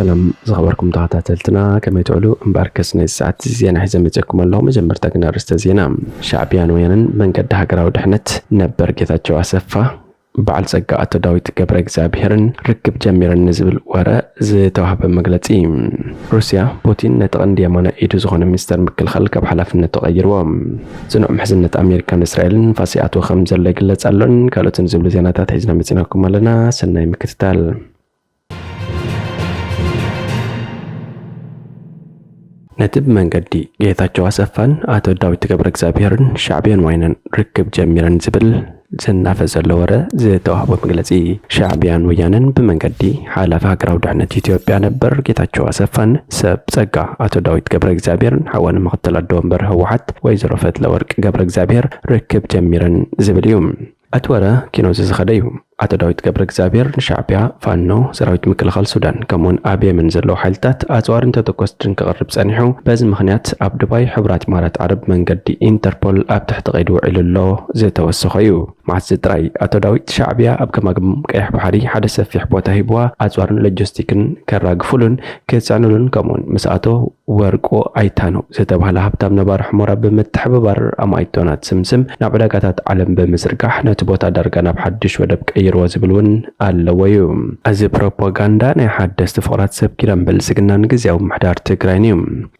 ሰላም ዝኸበርኩም ተኸታተልትና፣ ከመይ ትውዕሉ? እምበኣርከስ ነዚ ሰዓት እዚ ዜና ሒዘ መጺአኩም ኣለኹ። መጀመርታ ግን ኣርእስተ ዜና። ሻዕብያን ወያነን መንገዲ ሃገራዊ ድሕነት፣ ነበር ጌታቸው ኣሰፋ በዓል ጸጋ ኣቶ ዳዊት ገብረ እግዚኣብሄርን ርክብ ጀሚረን ንዝብል ወረ ዝተዋህበ መግለጺ። ሩስያ፣ ፑቲን ነቲ ቀንዲ የማናይ ኢዱ ዝኾነ ሚኒስተር ምክልኻል ካብ ሓላፍነቱ ቀይርዎ። ጽኑዕ ምሕዝነት ኣሜሪካን እስራኤልን ንፋስ ይኣትዎ ከም ዘሎ ይግለጽ ኣሎን ካልኦትን ዝብሉ ዜናታት ሒዝና መጺናኩም ኣለና። ሰናይ ምክትታል። ነቲ ብመንገዲ ጌታቸው ኣሰፋን ኣቶ ዳዊት ገብረ እግዚኣብሄርን ሻዕብያን ወያነን ርክብ ጀሚረን ዝብል ዝናፈ ዘሎ ወረ ዝተዋህቦ መግለጺ። ሻዕብያን ወያነን ብመንገዲ ሓላፊ ሃገራዊ ድሕነት ኢትዮጵያ ነበር ጌታቸው ኣሰፋን ሰብ ጸጋ ኣቶ ዳዊት ገብረ እግዚኣብሄርን ሓዋን ምክትል ኣዶ ወንበር ህወሓት ወይዘሮ ፈትለ ወርቅ ገብረ እግዚኣብሄር ርክብ ጀሚረን ዝብል እዩ። እቲ ወረ ኪኖ ዝዝኸደ እዩ። ኣቶ ዳዊት ገብረ እግዚኣብሔር ንሻዕቢያ፣ ፋኖ፣ ሰራዊት ምክልኻል ሱዳን፣ ከምኡውን ኣብ የመን ዘለዉ ሓይልታት ኣጽዋርን ተተኮስትን ክቕርብ ጸኒሑ፣ በዚ ምኽንያት ኣብ ዱባይ ሕቡራት ኢማራት ዓረብ መንገዲ ኢንተርፖል ኣብ ትሕቲ ቀይዲ ውዒሉ ኣሎ ዝተወሰኸ እዩ። መዓዝ ጥራይ ኣቶ ዳዊት ሻዕቢያ ኣብ ገማግም ቀይሕ ባሕሪ ሓደ ሰፊሕ ቦታ ሂብዋ ኣጽዋርን ሎጂስቲክን ከራግፉሉን ክጽዕኑሉን ከምኡውን ምስ ኣቶ ወርቁ ኣይታነው ዝተባህለ ሃብታም ነባሪ ሑመራ ብምትሕብባር ኣማኢት ቶናት ስምስም ናብ ዕዳጋታት ዓለም ብምዝርጋሕ ነቲ ቦታ ዳርጋ ናብ ሓድሽ ወደብ ቀይርዎ ዝብል እውን ኣለዎ እዩ። እዚ ፕሮፓጋንዳ ናይ ሓደስቲ ፍቑራት ሰብ ኪዳን ብልጽግናን ግዝያዊ ምምሕዳር ትግራይን እዩ።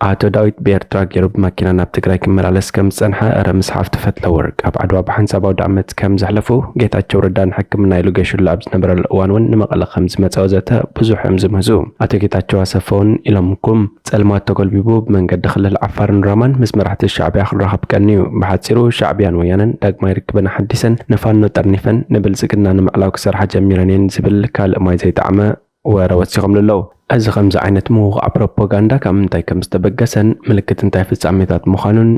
ኣቶ ዳዊት ብኤርትራ ገይሩ ብማኪና ናብ ትግራይ ክመላለስ ከም ዝጸንሐ፣ እረ ምስ ሓፍቱ ፈትለወርቅ ኣብ ዓድዋ ብሓንሳብ ኣውደ ዓመት ከም ዘሕለፉ፣ ጌታቸው ረዳ ንሕክምና ኢሉ ገሹሉ ኣብ ዝነበረሉ እዋን እውን ንመቐለ ከም ዝመጸ ወዘተ ብዙሕ እዮም ዝምህዙ። ኣቶ ጌታቸው ኣሰፋ እውን ኢሎምኩም፣ ጸልማት ተጎልቢቡ ብመንገዲ ክልል ዓፋርን ራማን ምስ መራሕቲ ሻዕቢያ ክራኸብ ቀንዩ። ብሓጺሩ ሻዕቢያን ወያነን ዳግማይ ርክበን ኣሓዲሰን ንፋኖ ጠርኒፈን ንብልጽግና ንምዕላው ክሰርሓ ጀሚረን እየን ዝብል ካልእ ማይ ዘይጠዓመ ወረ ወሲኾምሉ ኣለዉ። እዚ ከምዚ ዓይነት ምውቓዕ ፕሮፓጋንዳ ካብ ምንታይ ከም ዝተበገሰን ምልክት እንታይ ፍጻሜታት ምዃኑን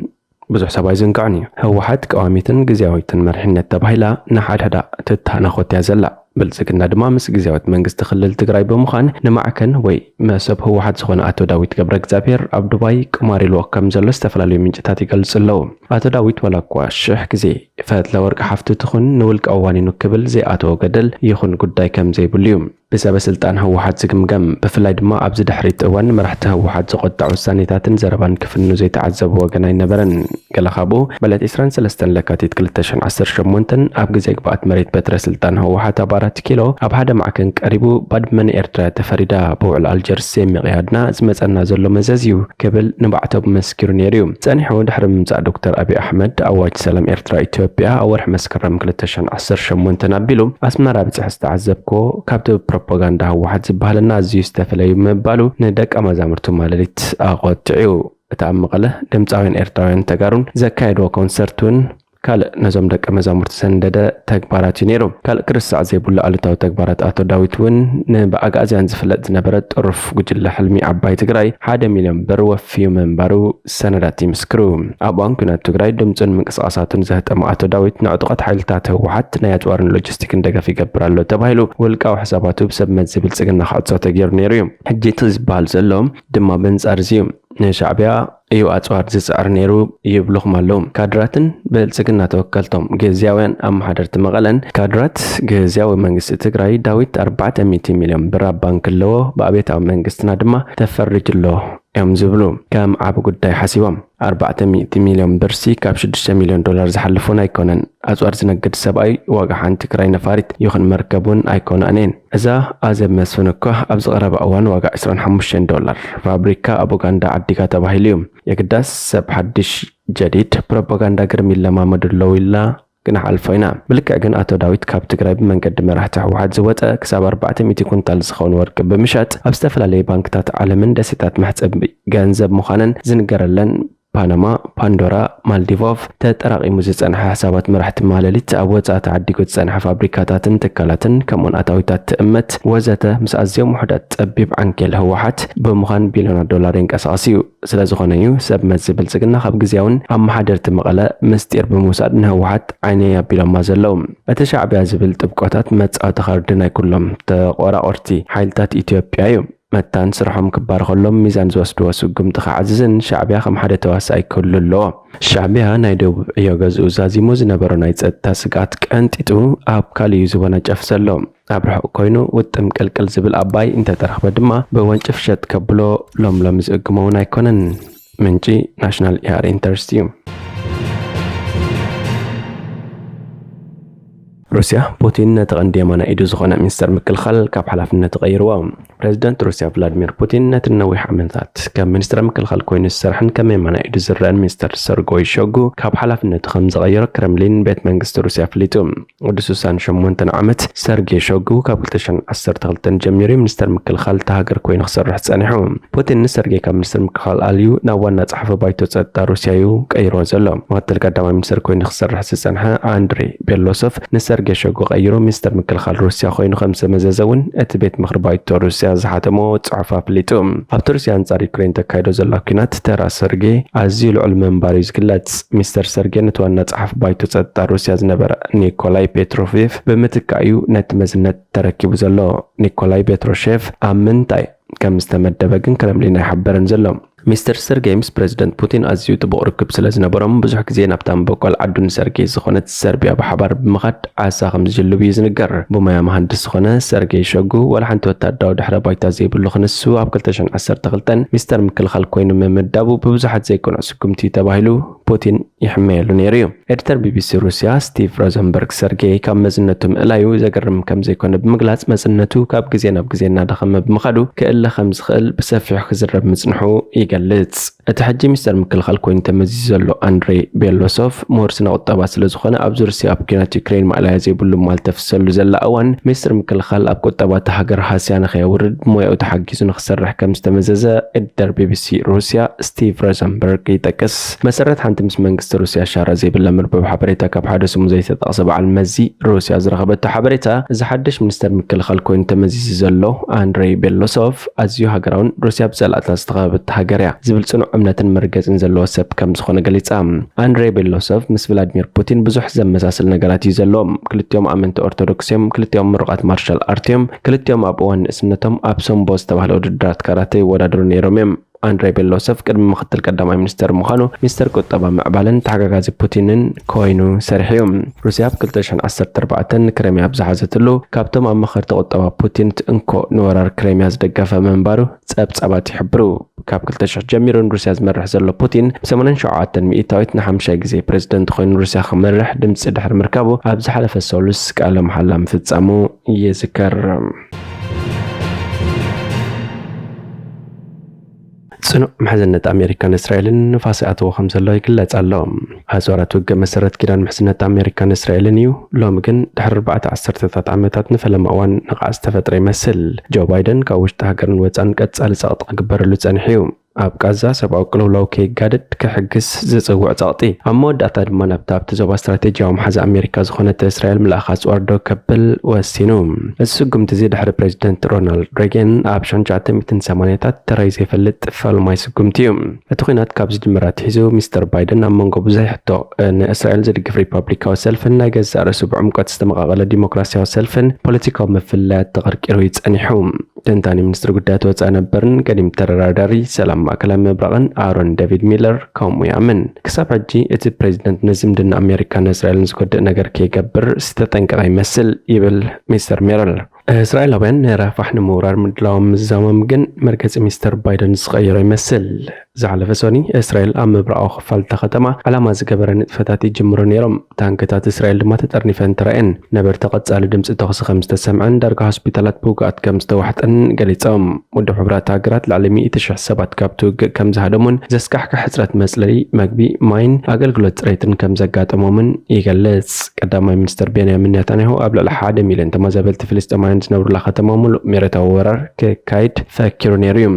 ብዙሕ ሰብ ኣይዝንግዖን እዩ። ህወሓት ቀዋሚትን ግዝያዊትን መሪሕነት ተባሂላ ንሓድሕዳ ትተናኾት እያ ዘላ። ብልጽግና ድማ ምስ ግዝያዊት መንግስቲ ክልል ትግራይ ብምዃን ንማዕከን ወይ መሰብ ህወሓት ዝኾነ ኣቶ ዳዊት ገብረ እግዚኣብሔር ኣብ ዱባይ ቁማር ኢልዎ ከም ዘሎ ዝተፈላለዩ ምንጭታት ይገልጹ ኣለዉ። ኣቶ ዳዊት ዋላ እኳ ሽሕ ግዜ ፈትለ ወርቂ ሓፍቱ ትኹን ንውልቃዊ ዋኒኑ ክብል ዘይኣተዎ ገደል ይኹን ጉዳይ ከም ዘይብሉ እዩ ብሰበ ስልጣን ህወሓት ዝግምገም። ብፍላይ ድማ ኣብዚ ድሕሪት እዋን ንመራሕቲ ህወሓት ዘቖጥዕ ውሳኔታትን ዘረባን ክፍንኑ ዘይተዓዘቡ ወገን ኣይነበረን። ገለ ካብኡ፣ ብዕለት ዕስራን ሰለስተን ለካቲት ክልተ ሽሕን ዓሰርተ ሸሞንተን ኣብ ግዜ ግብኣት መሬት በትረ ስልጣን ህወሓት ኣብ ኣራት ኪሎ ኣብ ሓደ ማዕከን ቀሪቡ፣ "ባድመ ንኤርትራ እያ ተፈሪዳ፣ ብውዕል ኣልጀርስ ዘይምቕያድና ዝመጸና ዘሎ መዘዝ እዩ" ክብል ንባዕቶ መስኪሩ ነይሩ እዩ። ጸኒሑ ድሕሪ ምምጻእ ዶክተር ኣብይ ኣሕመድ ኣዋጅ ሰላም ኤርትራ ኢትዮጵያ ኣብ ወርሒ መስከረም ክልተ ሽሕን ዓሰርተ ሸሞንተን ኣቢሉ ኣስመራ ብጽሕ ዝተዓዘብኮ፣ ካብቲ ፕሮፓጋንዳ ህወሓት ዝበሃለና ኣዝዩ ዝተፈለዩ ምባሉ ንደቀ መዛሙርቱ ማለሊት ኣቖጢዑ። እቲ ኣብ መቐለ ድምጻውያን ኤርትራውያን ተጋሩን ዘካየድዎ ኮንሰርት እውን ካልእ ነዞም ደቀ መዛሙርቲ ዘንደደ ተግባራት እዩ ነይሩ። ካልእ ክርሳዕ ዘይብሉ ኣሉታዊ ተግባራት ኣቶ ዳዊት እውን ንብኣግኣዝያን ዝፍለጥ ዝነበረ ጥሩፍ ጉጅለ ሕልሚ ዓባይ ትግራይ ሓደ ሚልዮን ብር ወፍዩ ምንባሩ ሰነዳት ይምስክሩ። ኣብ እዋን ኲናት ትግራይ ድምፁን ምንቅስቓሳቱን ዘህጠመ ኣቶ ዳዊት ንዕጡቓት ሓይልታት ህወሓት ናይ ኣፅዋርን ሎጂስቲክን ደገፍ ይገብር ኣሎ ተባሂሉ ውልቃዊ ሕሳባቱ ብሰብ መዚ ብልፅግና ክዕፆ ተገይሩ ነይሩ እዩ። ሕጂ እቲ ዝበሃል ዘሎ ድማ በንፃር እዚ እዩ። ንሻዕቢያ እዩ ኣፅዋር ዝፅዕር ነይሩ ይብሉኹም ኣለዉ። ካድራትን ብልፅግና ተወከልቶም ግዝያውያን ኣመሓደርቲ መቐለን ካድራት ግዝያዊ መንግስቲ ትግራይ ዳዊት ኣርባዕተ ሚእቲ ሚልዮን ብር ኣብ ባንክ ኣለዎ፣ ብኣብዮታዊ መንግስትና ድማ ተፈሪጁ ኣሎ እዮም ዝብሉ ከም ዓቢ ጉዳይ ሓሲቦም። ኣርባዕተ ሚእቲ ሚልዮን ብርሲ ካብ ሽዱሽተ ሚልዮን ዶላር ዝሓልፎን ኣይኮነን። ኣፅዋር ዝነግድ ሰብኣይ ዋጋ ሓንቲ ክራይ ነፋሪት ይኹን መርከብ እውን ኣይኮናን እየን። እዛ ኣዜብ መስፍን እኳ ኣብዚ ቀረባ እዋን ዋጋ ዕስራን ሓሙሽተን ዶላር ፋብሪካ ኣብ ኡጋንዳ ዓዲጋ ተባሂሉ እዩ። የግዳስ ሰብ ሓድሽ ጀዲድ ፕሮፓጋንዳ ግርም ይለማመዱ ኣለዉ ኢልና ክንሓልፎ ኢና። ብልክዕ ግን ኣቶ ዳዊት ካብ ትግራይ ብመንገዲ መራሕቲ ህወሓት ዝወፀ ክሳብ ኣርባዕተ ሚእቲ ኩንታል ዝኸውን ወርቂ ብምሻጥ ኣብ ዝተፈላለዩ ባንክታት ዓለምን ደሴታት መሕፀቢ ገንዘብ ምዃነን ዝንገረለን ፓናማ፣ ፓንዶራ፣ ማልዲቮቭ ተጠራቒሙ ዝጸንሐ ሕሳባት መራሕቲ ማለሊት ኣብ ወጻኢ ተዓዲጉ ዝጸንሐ ፋብሪካታትን ትካላትን ከምኡውን ኣታዊታት ትእምት ወዘተ ምስ ኣዝዮም ውሑዳት ጸቢብ ዓንኬል ህወሓት ብምዃን ቢልዮናት ዶላር የንቀሳቕስ እዩ። ስለ ዝኾነ እዩ ሰብ መዚ ብልጽግና ካብ ግዝያውን ኣመሓደርቲ መቐለ ምስጢር ብምውሳድ ንህወሓት ዓይነይ ኣቢሎማ ዘለዉ። እቲ ሻዕቢያ ዝብል ጥብቆታት መጻወቲ ካርዲ ናይ ኩሎም ተቆራቆርቲ ሓይልታት ኢትዮጵያ እዩ። መታን ስርሖም ክባረኸሎም፣ ሚዛን ዝወስድዎ ስጉምቲ ክዓዝዝን ሻዕብያ ከም ሓደ ተዋሳኣይ ክህሉ ኣለዎ። ሻዕብያ ናይ ደቡብ ዕዮ ገዝኡ ዛዚሙ ዝነበሮ ናይ ጸጥታ ስግኣት ቀንጢጡ ኣብ ካልእ እዩ ዝወነጨፍ ዘሎ። ኣብ ርሑቕ ኮይኑ ውጥም ቅልቅል ዝብል ኣባይ እንተተረኽበ ድማ ብወንጭፍ ሸጥ ከብሎ ሎም ሎም ዝእግሞ እውን ኣይኮነን። ምንጪ ናሽናል ኤኣር ኢንተርስት እዩ። ሩስያ፣ ፑቲን ነቲ ቀንዲ የማናይ ኢዱ ዝኾነ ሚኒስተር ምክልኻል ካብ ሓላፍነቱ ቀይርዎ። ፕሬዚደንት ሩስያ ቭላድሚር ፑቲን ነቲ ንነዊሕ ዓመታት ከም ሚኒስተር ምክልኻል ኮይኑ ዝሰርሐን ከም የማናይ ኢዱ ዝረአን ሚኒስተር ሰርጎይ ሾጉ ካብ ሓላፍነቱ ከም ዝቐየሮ ክረምሊን ቤት መንግስቲ ሩስያ ኣፍሊጡ። ወዲ ስሳን ሸሞንተን ዓመት ሰርጌ ሾጉ ካብ ክልተ ሽሕን ዓሰርተ ክልተን ጀሚሩ ሚኒስተር ምክልኻል እታ ሃገር ኮይኑ ክሰርሕ ጸኒሑ። ፑቲን ንሰርጌ ካብ ሚኒስተር ምክልኻል ኣልዩ ናብ ዋና ጸሓፊ ባይቶ ጸጥታ ሩስያ እዩ ቀይርዎ ዘሎ። ምክትል ቀዳማይ ሚኒስተር ኮይኑ ክሰርሕ ዝጸንሐ ኣንድሬ ቤሎሶቭ ንሰርጌ ሾጉ ቀይሩ ሚኒስተር ምክልኻል ሩስያ ኮይኑ ከም ዝተመዘዘ እውን እቲ ቤት ምኽሪ ባይቶ ሩስያ ዝሓተሞ ጽሑፍ ኣፍሊጡ። ኣብቲ ሩስያ ኣንጻር ዩክሬን ተካይዶ ዘላ ኲናት ተራ ሰርጌ ኣዝዩ ልዑል ምንባሩ እዩ ዝግለጽ። ሚስተር ሰርጌ ነቲ ዋና ጸሓፊ ባይቶ ጸጥታ ሩስያ ዝነበረ ኒኮላይ ፔትሮሼቭ ብምትካእ እዩ ነቲ መዝነት ተረኪቡ ዘሎ። ኒኮላይ ፔትሮሼቭ ኣብ ምንታይ ከም ዝተመደበ ግን ክረምሊን ኣይሓበረን ዘሎ። ሚስተር ሰርጌይ ምስ ፕሬዚደንት ፑቲን ኣዝዩ ጥቡቕ ርክብ ስለ ዝነበሮም፣ ብዙሕ ግዜ ናብታ መበቆል ዓዱ ንሰርጌይ ዝኾነት ሰርቢያ ብሓባር ብምኻድ ዓሳ ከም ዝጅልቡ እዩ ዝንገር። ብሞያ መሃንድስ ዝኾነ ሰርጌይ ሾጉ፣ ዋላ ሓንቲ ወታደራዊ ድሕረ ባይታ ዘይብሉ ክንሱ፣ ኣብ ክልተ ሽሕን ዓሰርተ ክልተን ሚስተር ምክልኻል ኮይኑ ምምዳቡ ብብዙሓት ዘይቅኑዕ ስጉምቲ እዩ ተባሂሉ ፑቲን ይሕመየሉ ነይሩ እዩ። ኤዲተር ቢቢሲ ሩስያ ስቲቭ ሮዘንበርግ፣ ሰርጌይ ካብ መዝነቱ ምእላዩ ዘገርም ከም ዘይኮነ ብምግላጽ፣ መዝነቱ ካብ ግዜ ናብ ግዜ እናደኸመ ብምኻዱ ክእለ ከም ዝኽእል ብሰፊሑ ክዝረብ ምጽንሑ ይገልጽ። እቲ ሕጂ ሚኒስተር ምክልኻል ኮይኑ ተመዚዙ ዘሎ ኣንድሬ ቤሎሶቭ፣ ምሁር ስነ ቁጠባ ስለ ዝኾነ፣ ኣብዚ ሩስያ ኣብ ኲናት ዩክሬን ማእለያ ዘይብሉ ማል ተፍሰሉ ዘላ እዋን፣ ሚኒስተር ምክልኻል ኣብ ቁጠባ እታ ሃገር ሃስያ ንኸየውርድ ብሞያኡ ተሓጊዙ ንኽሰርሕ ከም ዝተመዘዘ ኤዲተር ቢቢሲ ሩስያ ስቲቭ ሮዘንበርግ ይጠቅስ። መሰረት ሓንቲ ምስ መንግስቲ ሩስያ ሻራ ዘይብላ መርበብ ሓበሬታ፣ ካብ ሓደ ስሙ ዘይተጠቕሰ በዓል መዚ ሩስያ ዝረኸበቶ ሓበሬታ፣ እዚ ሓድሽ ሚኒስተር ምክልኻል ኮይኑ ተመዚዙ ዘሎ ኣንድሬ ቤሎሶቭ፣ ኣዝዩ ሃገራውን ሩስያ ብጸላእታ ዝተኸበበት ሃገር እያ ዝብል ጽኑዕ እምነትን መርገጽን ዘለዎ ሰብ ከም ዝኾነ ገሊጻ። ኣንድሬ ቤሎሶቭ ምስ ቭላድሚር ፑቲን ብዙሕ ዘመሳስል ነገራት እዩ ዘለዎም። ክልቲኦም ኣመንቲ ኦርቶዶክስ እዮም። ክልቲኦም ምሩቓት ማርሻል ኣርት እዮም። ክልቲኦም ኣብ እዋን ንእስነቶም ኣብ ሶምቦ ዝተባህለ ውድድራት ካራተ ይወዳደሩ ነይሮም እዮም። ኣንድሬ ቤሎሶቭ ቅድሚ ምኽትል ቀዳማይ ሚኒስተር ምዃኑ፣ ሚኒስተር ቁጠባ ምዕባለን ተሓጋጋዚ ፑቲንን ኮይኑ ሰሪሑ እዩ። ሩስያ ኣብ ክልተ ሽሕን ዓሰርተ ኣርባዕተን ንክሬምያ ኣብ ዝሓዘትሉ፣ ካብቶም ኣማኸርቲ ቁጠባ ፑቲን እቲ እንኮ ንወራር ክሬምያ ዝደገፈ ምንባሩ ጸብጻባት ይሕብሩ። ካብ ክልተ ሽሕ ጀሚሩ ንሩስያ ዝመርሕ ዘሎ ፑቲን፣ ብ ሰማንያን ሸውዓተን ሚእታዊት ንሓምሻይ ግዜ ፕሬዝደንት ኮይኑ ንሩስያ ክመርሕ ድምጺ ድሕሪ ምርካቡ፣ ኣብ ዝሓለፈ ሰሉስ ቃለ መሓላ ምፍጻሙ ይዝከር። ጽኑዕ ምሕዝነት ኣሜሪካን እስራኤልን ንፋስ ይኣትዎ ከም ዘሎ ይግለጽ ኣሎ። ኣጽዋራት ውግእ መሰረት ኪዳን ምሕዝነት ኣሜሪካን እስራኤልን እዩ። ሎሚ ግን ድሕሪ ኣርባዕተ ዓሰርተታት ዓመታት ንፈለማ እዋን ንቕዓት ዝተፈጥረ ይመስል። ጆ ባይደን ካብ ውሽጢ ሃገርን ወጻእን ቀጻሊ ጸቕጢ ክግበረሉ ጸኒሑ እዩ። ኣብ ቃዛ ሰብኣዊ ቅልውላው ከይጋደድ ክሕግዝ ዝጽውዕ ጸቕጢ። ኣብ መወዳእታ ድማ ናብታ ኣብቲ ዞባ ስትራቴጂያዊ መሓዛ ኣሜሪካ ዝኾነት እስራኤል ምልኣኽ ኣጽዋር ደው ከብል ወሲኑ። እዚ ስጉምቲ እዚ ድሕሪ ፕሬዚደንት ሮናልድ ሬገን ኣብ ሽሕን ትሽዓተ ሚእትን ሰማንያታት ተራእዩ ዘይፈልጥ ፈላማይ ስጉምቲ እዩ። እቲ ኲናት ካብ ዝጅምር ኣትሒዙ፣ ሚስተር ባይደን ኣብ መንጎ ብዙሕ ሕቶ ንእስራኤል ዝድግፍ ሪፓብሊካዊ ሰልፍን ናይ ገዛእ ርእሱ ብዕምቆት ዝተመቓቐለ ዲሞክራሲያዊ ሰልፍን ፖለቲካዊ ምፍልላያት ተቐርቂሩ እዩ ጸኒሑ። ተንታኒ ሚኒስትሪ ጉዳያት ወጻኢ ነበርን ቀዲም ተደራዳሪ ሰላም ማእከላይ ምብራቕን ኣሮን ዴቪድ ሚለር ከምኡ ይኣምን። ክሳብ ሕጂ እቲ ፕሬዚደንት ንዝምድና ኣሜሪካን እስራኤልን ዝጎድእ ነገር ከይገብር ዝተጠንቀቐ ይመስል ይብል ሚስተር ሚለር። እስራኤላውያን ንራፋሕ ንምውራር ምድላዎም ምዝዛሞም ግን መርገጺ ሚስተር ባይደን ዝቐየሮ ይመስል። ዝሓለፈ ሰኑይ እስራኤል ኣብ ምብራቓዊ ክፋል እታ ከተማ ዕላማ ዝገበረ ንጥፈታት ይጅምሩ ነይሮም። ታንክታት እስራኤል ድማ ተጠርኒፈን ተራእየን። ነበርቲ ቀጻሊ ድምጺ ተኹሲ ከም ዝተሰምዐን ዳርጋ ሆስፒታላት ብውግኣት ከም ዝተዋሕጠን ገሊጾም። ውድብ ሕቡራት ሃገራት ልዕሊ ሚእቲ ሽሕ ሰባት ካብቲ ውግእ ከም ዝሃደሙን ዘስካሕክሕ ሕጽረት መጽለሊ፣ መግቢ፣ ማይን ኣገልግሎት ጽሬትን ከም ዘጋጠሞምን ይገልጽ። ቀዳማይ ሚኒስተር ቤንያሚን ኔታንያሁ ኣብ ልዕሊ ሓደ ሚልዮን ተመዛበልቲ ፍልስጤማውያን ዝነብሩላ ከተማ ምሉእ መሬታዊ ወራር ክካይድ ፈኪሩ ነይሩ እዩ።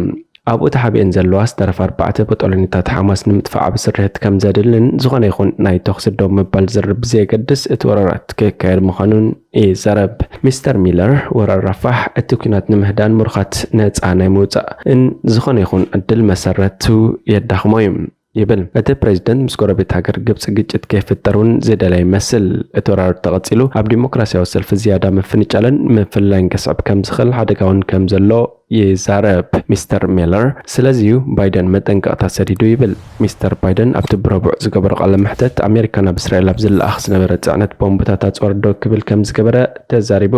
ኣብኡ ተሓቢኤን ዘለዋ ዝተረፋ ኣርባዕተ ቦጦሎኒታት ሓማስ ንምጥፋእ ዓቢ ስርሒት ከም ዘድልን፣ ዝኾነ ይኹን ናይ ተኹሲ ደው ምባል ዝርርብ ብዘየገድስ እቲ ወራራት ክካየድ ምዃኑን ይዛረብ። ሚስተር ሚለር፣ ወራር ራፋሕ እቲ ኲናት ንምህዳን ምሩኻት ነጻ ናይ ምውጻእን ዝኾነ ይኹን ዕድል መሰረቱ የዳኽሞ እዩ ይብል። እቲ ፕሬዚደንት ምስ ጎረቤት ሃገር ግብጺ ግጭት ከይፍጠር እውን ዝደለየ ይመስል። እቲ ወራር ተቐጺሉ ኣብ ዲሞክራሲያዊ ሰልፊ ዝያዳ ምፍንጫልን ምፍልላይን ከስዕብ ከም ዝኽእል ሓደጋ እውን ከም ዘሎ ይዛረብ። ሚስተር ሚለር ስለዚዩ ባይደን መጠንቀቕታ ሰዲዱ ይብል። ሚስተር ባይደን ኣብቲ ብረቡዕ ዝገበሮ ቃለ መሕተት ኣሜሪካ ናብ እስራኤል ኣብ ዝለኣኽ ዝነበረ ጽዕነት ቦምብታት ኣጽዋር ደው ክብል ከም ዝገበረ ተዛሪቡ።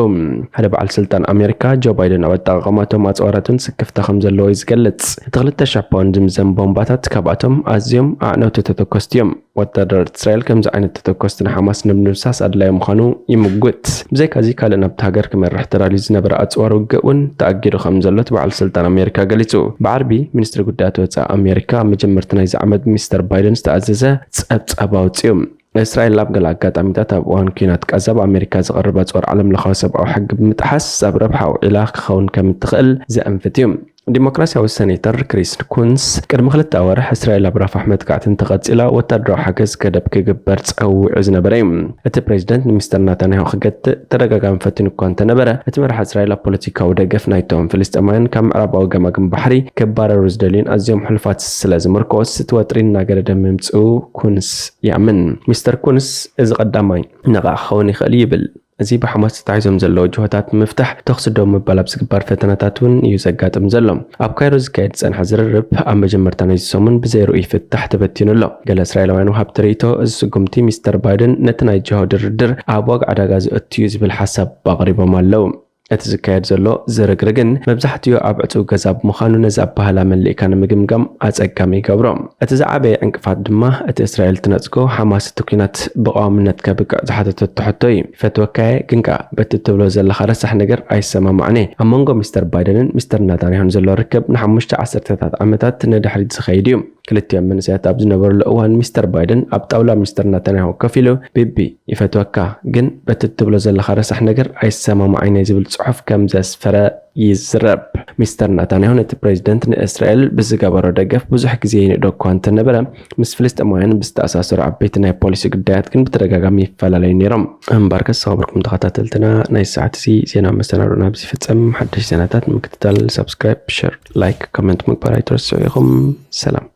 ሓደ በዓል ስልጣን ኣሜሪካ ጆ ባይደን ኣብ ኣጠቓቕማቶም ኣጽዋራትን ስክፍታ ከም ዘለዎ እዩ ዝገልጽ። እቲ ክልተ ሽሕ ፓውንድ ዝምዘን ቦምባታት ካብኣቶም ኣዝዮም ኣዕነውቲ ተተኮስቲ እዮም። ወታደራት እስራኤል ከምዚ ዓይነት ተተኮስቲ ንሓማስ ንምድምሳስ ኣድላዩ ምዃኑ ይምጉት። ብዘይካዚ ካልእ ናብቲ ሃገር ክመርሕ ተዳልዩ ዝነበረ ኣጽዋር ውግእ እውን ተኣጊዱ ከም ዘሎ እቲ በዓል ስልጣን ኣሜሪካ ገሊጹ። ብዓርቢ ሚኒስትሪ ጉዳያት ወጻኢ ኣሜሪካ ኣብ መጀመርቲ ናይዚ ዓመት ሚስተር ባይደን ዝተኣዘዘ ጸብጻብ ኣውጺኡ። እስራኤል ኣብ ገለ ኣጋጣሚታት ኣብ እዋን ኲናት ቃዛ ብኣሜሪካ ዝቐርብ ኣጽዋር ዓለም ለኻዊ ሰብኣዊ ሕጊ ብምጥሓስ ኣብ ረብሓ ውዒላ ክኸውን ከም እትኽእል ዘእንፍት እዩ። ዲሞክራሲያዊ ሰኔተር ክሪስ ኩንስ ቅድሚ ክልተ ኣዋርሕ እስራኤል ኣብ ራፋሕ መጥቃዕቲ እንተቐጺላ ወታደራዊ ሓገዝ ገደብ ክግበር ጸዊዑ ዝነበረ እዩ። እቲ ፕሬዚደንት ንሚስተር ናታንያሁ ክገትእ ተደጋጋሚ ፈቲኑ እኳ እንተነበረ፣ እቲ መራሒ እስራኤል ኣብ ፖለቲካዊ ደገፍ ናይቶም ፍልስጤማውያን ካብ ምዕራባዊ ገማግም ባሕሪ ክባረሩ ዝደልዩን ኣዝዮም ሕሉፋት ስለ ዝምርኮስ እቲ ወጥሪ እናገደደ ምምጽኡ ኩንስ ይኣምን። ሚስተር ኩንስ እዚ ቀዳማይ ነቓ ክኸውን ይኽእል እዩ ይብል። እዚ ብሓማስ ተታሒዞም ዘለዉ ጅሆታት ንምፍታሕ ተኹሲ ደው ምባል ኣብ ዝግበር ፈተነታት እውን እዩ ዘጋጥም ዘሎ። ኣብ ካይሮ ዝካየድ ዝጸንሐ ዝርርብ ኣብ መጀመርታ ናይዚ ሰሙን ብዘይ ርኡይ ፍታሕ ተበቲኑ ኣሎ። ገለ እስራኤላውያን ወሃብቲ ርእይቶ እዚ ስጉምቲ ሚስተር ባይደን ነቲ ናይ ጅሆ ድርድር ኣብ ዋጋ ዕዳጋ ዘእቱ እዩ ዝብል ሓሳብ ኣቕሪቦም ኣለዉ። እቲ ዝካየድ ዘሎ ዝርግርግን መብዛሕትኡ ኣብ ዕጹው ገዛ ብምዃኑ ነዚ ኣባህላ መሊእካ ንምግምጋም ኣጸጋሚ ይገብሮ። እቲ ዝዓበየ ዕንቅፋት ድማ እቲ እስራኤል ትነጽጎ ሓማስ እቲ ኲናት ብቐዋምነት ከብቅዕ ዝሓተተቶ ሕቶ እዩ። ይፈትወካየ ግን ከኣ በቲ እትብሎ ዘለኻ ረሳሕ ነገር ኣይሰማማዕን እየ። ኣብ መንጎ ሚስተር ባይደንን ሚስተር ናታንያሁን ዘሎ ርክብ ንሓሙሽተ ዓሰርተታት ዓመታት ንድሕሪት ዝኸይድ እዩ። ክልቲኦም መንእሰያት ኣብ ዝነበሩሉ እዋን ሚስተር ባይደን ኣብ ጣውላ ሚስተር ናታንያሁ ኮፍ ኢሉ ቢቢ ይፈትወካ ግን በቲ እትብሎ ዘለኻ ረሳሕ ነገር ኣይሰማማዕን እየ ዝብል ጽሑፍ ከም ዘስፈረ ይዝረብ። ሚስተር ናታንያሁ ነቲ ፕሬዚደንት ንእስራኤል ብዝገበሮ ደገፍ ብዙሕ ግዜ ይንእዶ እኳ እንተነበረ ምስ ፍልስጤማውያን ብዝተኣሳሰሩ ዓበይቲ ናይ ፖሊሲ ጉዳያት ግን ብተደጋጋሚ ይፈላለዩ ነይሮም። እምበርከስ ዝኸበርኩም ተኸታተልትና ናይ ሰዓት እዚ ዜና መሰናዶ ናብዚ ይፍጸም። ሓደሽ ዜናታት ንምክትታል ሳብስክራይብ፣ ሸር፣ ላይክ፣ ኮመንት ምግባር ኣይትረስዑ ኢኹም። ሰላም።